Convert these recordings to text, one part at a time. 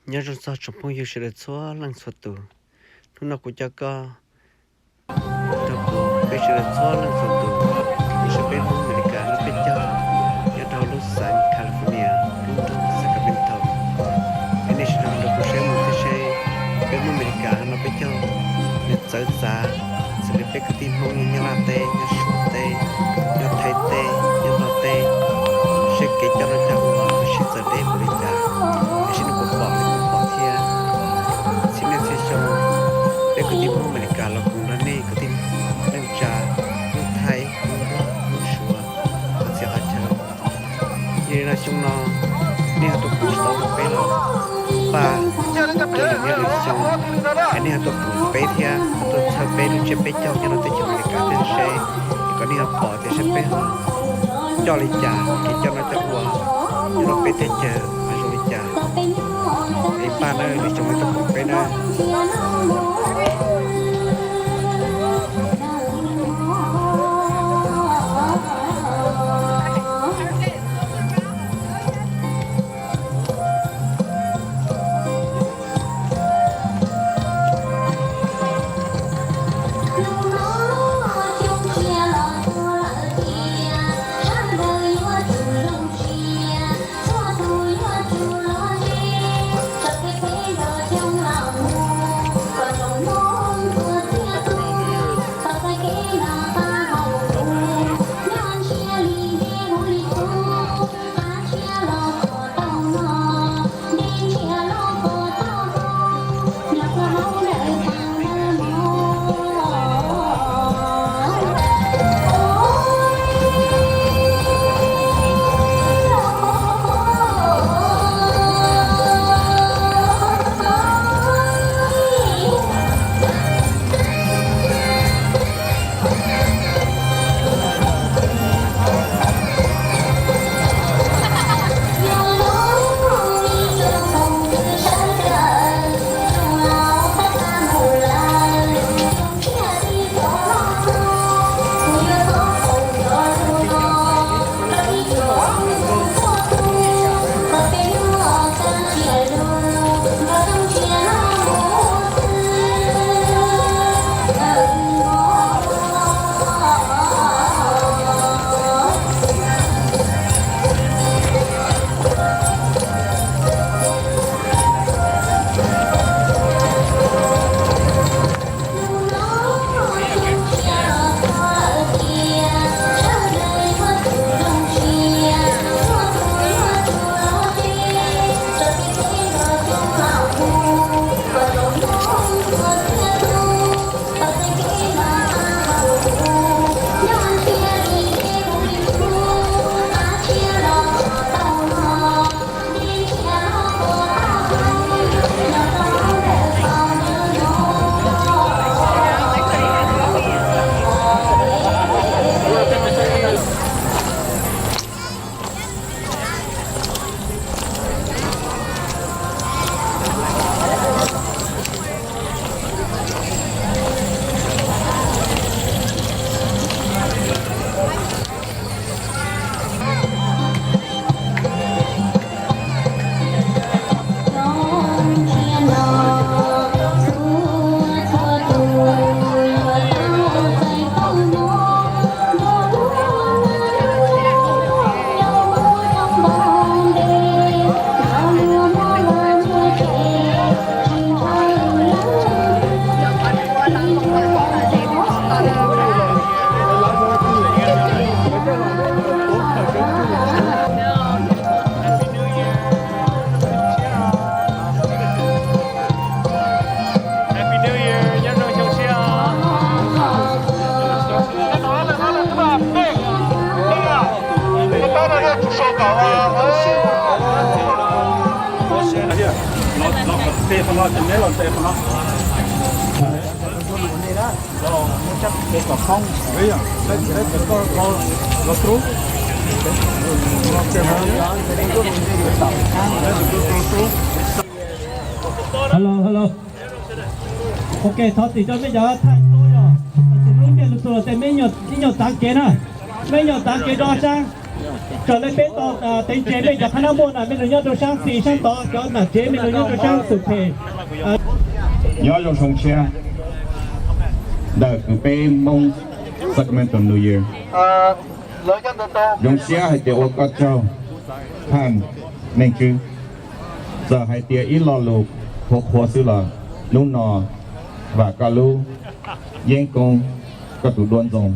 Nyob zoo txog tsoom phooj ywg sawv daws txhua leej txhua tus, hnub no kuv coj koj nrog kuv peb sawv daws txhua leej txhua tus mus saib peb Hmoob Amelikas no peb caug nyob rau lub xeev California, lub nroog Sacramento. Es nej sawv daws nrog kuv saib mus thiab seb peb Hmoob Amelikas no peb caug nws txawv txav xws li peb kwv tij Hmoob nyob Nyab Laj teb, nyob Suav teb, nyob Thaib teb, nyob Nplog teb, seb kev coj noj coj ua sib txawv deb npaum li cas, es seb nej puas pom li kuv pom thiab. Txhia niaj txhia xyoo peb kwv tij Hmoob Amelikas los koom nrog nej kwv tij neej tsa Hmoob Thaib, Hmoob Nplog, Hmoob Suav qhov txhia qhov chaw. Yog li no xyoo no nej ho tuaj koom tsis tau peb los npaj rau yus niaj lwm xyoo, es nej ho tuaj koom peb thiab ho tuaj txhawb peb lub tsiab peb caug nyob rau teb chaws Amelikas thiab seb, es kom nej ho pom tias seb peb ho coj li cas kev coj noj coj ua nyob rau peb teb chaws ho zoo li cas. Es npaj na, lwm xyoo nej tuaj koom peb na. Happy New Year, nyob zoo xyoo tshiab os. Hello, hello. Ok, thov txim rau mej cov thaij tub yog, tsis lub ntiag lus tus los ces mej ib nyuag txav kev na. Mej ib nyuag txav kev rau sab. Raws li peb tau teev tseg nej cov qhab nab muaj na, mej lug nyob rau saab xis saab tod, cov nam tsev mej lug nyob rau saab xwm phem. Nyob zoo zoo tshiab ntawm kwv peb Moob Sacramento New Year. Zoo siab hais tias ua koj tsaug, Thaj Meej Tswb. Txawm hais tias ib lo lus qhuav qhuav xwb los hnub no vam koj lub yeeb koob, koj tus duab ntxoo,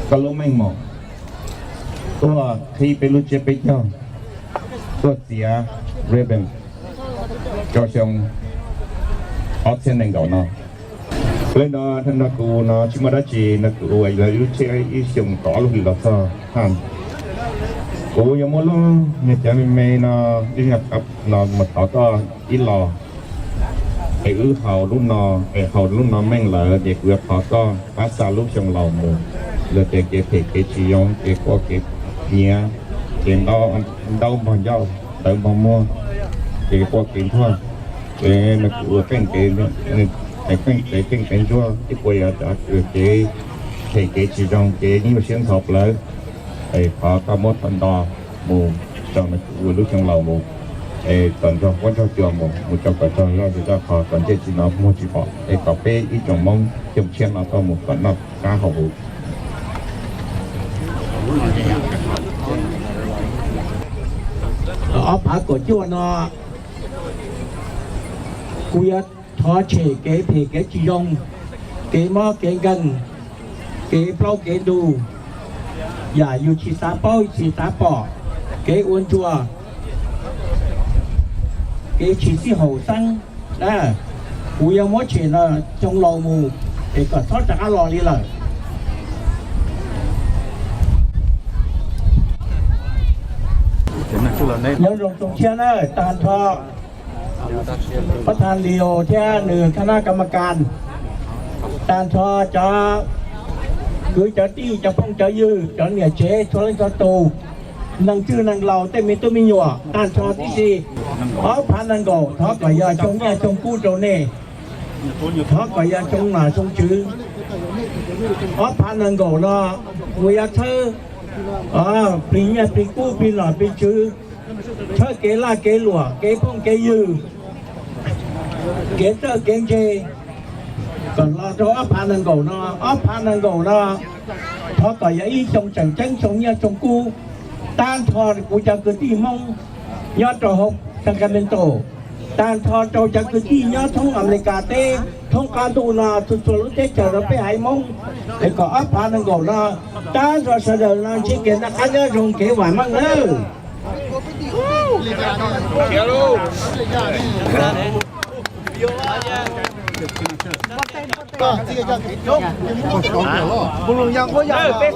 koj lub meej mom tuaj qhib peb lub tsiab peb caug, tuaj txiav ribbon rau xyoo ob txhiab nees nkaum no. Li no, no kuv no tsis muaj dab tsi, no kuv ua lawv lub tsiab ib xyoo tau ob lub hlis los txog. Kuv yuav muab lub niag cov me me no, ib no mus thov koj ib los, es wb haus lub no, es haus lub no meej lawm ces kuv yuav thov koj pab xa lub xyoo laus mus, yog tias kev phem kev tsis zoo, kev quaj kev nyiav, kev ntaub npog ncauj ntawv npog muag, kev quaj kev ntsuag, kev ua qeej kev, qeej kev qeej kev ntsuag, ib puas yog kev phem kev tsis zoo, kev nyuaj siab ntxhov plawv, es thov koj muab tau nto mus rau lub xyoo laus mus, es kom nrog huab nrog cua mus, mus rau kom txog zaj zaj qhov kom ntsej tsis hnov muag tsis pom, es kom peb ib tsoom Moob xyoo tshiab no tuaj mus kom noj qab haus huv. Ob phav kaum cuaj no kuv yuav thov tshem kev phem kev tsis zoo, kev mob kev nkeeg, kev plaub kev ntug, yam yus tsis xav paub tsis xav pom, kev ua ntsuag, kev tsis sib haum xeeb. Kuv yuav muab tshem no xyoo laus mus, es kom txhob rov qab los li lawm. Nyob zoo tsoom tshiab na, tag nrho pab thas li thiab nws kha nab kam ma kas, tag nrho cov kwv cov tij cov phooj cov ywg cov niam tsev txhua leej txhua tus, neeg tswj neeg laus tej me tub me nyuam tag nrho tib si, ob phav nees nkaum thov kom yog xyoo nyiaj xyoo kub rau nej, thov kom yog xyoo nom xyoo tswv. Ob phav nees nkaum no kuv yuav txhawb plig nyiaj plig kub plig nom plig tswv, txhawb kev laj kev luam kev phooj kev ywg, kev txawj kev ntse, kom los rau ob phav nees nkaum no. Ob phav nees nkaum no thov kom yog ib xyoo tseem ceeb xyoo nyiaj xyoo kub tag nrho kuv cov kwv tij Hmoob nyob rau hauv Sacramento, tag nrho rau cov kwv tij nyob thoob Amelikas teb thoob qab ntuj no txhua txhua lub teb chaws rau peb haiv Hmoob, es kom ob phav nees nkaum no tag nrho sawv daws no ntsib kev noj qab nyob zoo kev vam meej nawb. Peb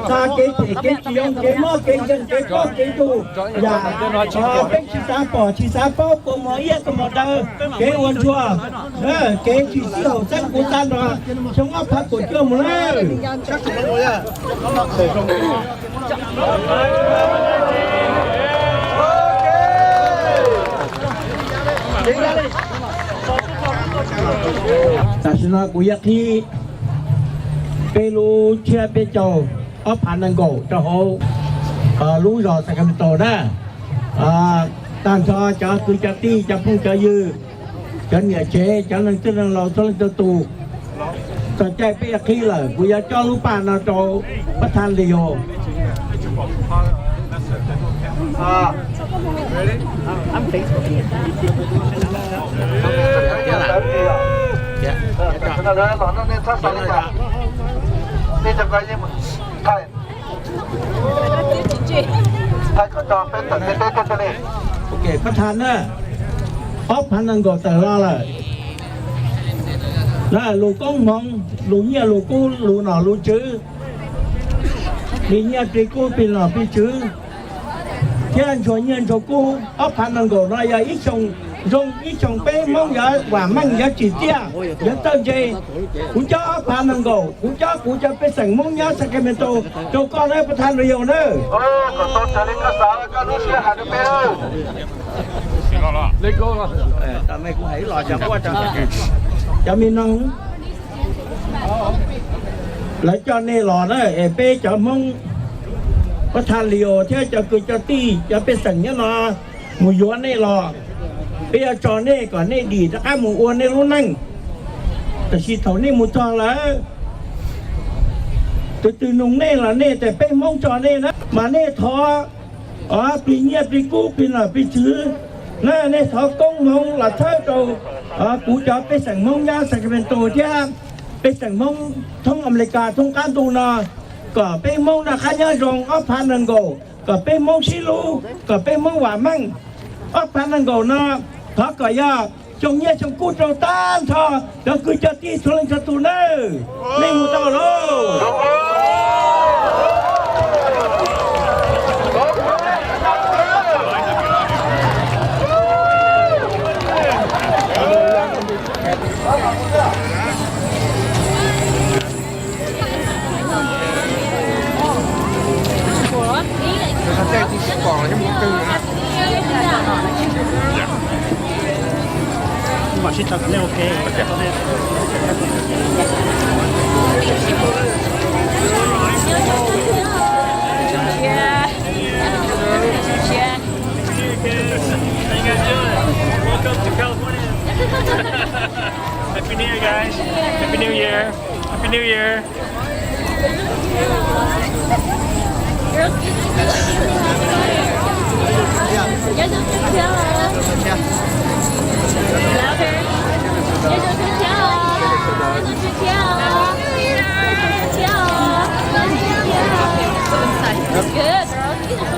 xa kev phem kev tsis zoo kev mob kev nkeeg kev plaub kev ntug, yam peb tsis xav pom tsis xav paub, kua muag iab kua muag daw, kev ua ntsuag, kev tsis sib haum xeeb, kuv xa nrog xyoo ob phav kaum cuaj mus lawm. Tam sim no kuv yuav qhib peb lub tsiab peb caug ob phav nees nkaum rau hauv lub zos Sacramento na. Tag nrho cov kwv cov tij cov phooj cov ywg, cov niam tsev cov neeg txwj neeg laus txhua leej txhua tus, txog caij peb yuav qhib lawm, kuv yuav cob lub paj no rau pab thas li os. Pab thas na, ob phav nees nkaum tawm los lawm. Lus koob hmoov, lus nyiaj lus kub, lus nom lus tswv, plig nyiaj plig kub plig nom plig tswv, thiab ntsuag nyiaj ntsuag kub. Ob phav nees nkaum no yog ib xyoo zoo, ib xyoo peb Hmoob yuav vam meej, yuav tsim txiaj, yuav txawj ntse. Kuv cob ob phav nees nkaum, kuv cob kuv cov pej xeem Hmoob nyob Sacramento rau koj nawb pab thas li os nawb. Cov me noog, Lawv coj nej los na es peb cov Hmoob Huab Thas Lios thiab cov kwv cov tij cov pej xeem nyob no mus yuav nej los, peb yuav tso nej kom nej dim rov qab mus ua nej lub neej. Tab sis thaum nej mus txog lawm, tus twg nug nej los nej tias peb Hmoob tso nej na, mas nej thov plig nyiaj plig kub plig nom plig tswv na, nej thov koob hmoov los txhawb rau kuv cov pej xeem Hmoob nyob Sacramento thiab pej xeem Hmoob thoob Amelikas thoob qab ntuj no, kom peb Hmoob noj qab nyob zoo ob phav nees nkaum, kom peb Hmoob sib hlub, kom peb Hmoob vam meej ob phav nees nkaum no. Thov kom yog xyoo nyiaj xyoo kub rau tag nrho cov kwv cov tij txhua leej txhua tus nawb. Nej mus tau lauj. Mam sib tau nej ua ke. How you guys doing? Welcome to California. Happy New Year, guys. Happy New Year. Happy New Year. Louder. Good girls, these are so cute.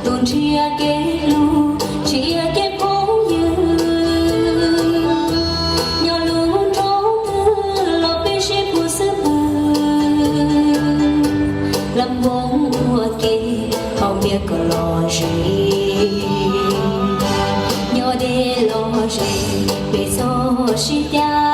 Tus nrhiav kev hlub, nrhiav kev phooj ywg, nyob lub nroog twg los peb sib pug xwb pwg. Lam Npoob ua ke, haus npias kom lom zem, nyob deb lom zem, peb txhob sib cam.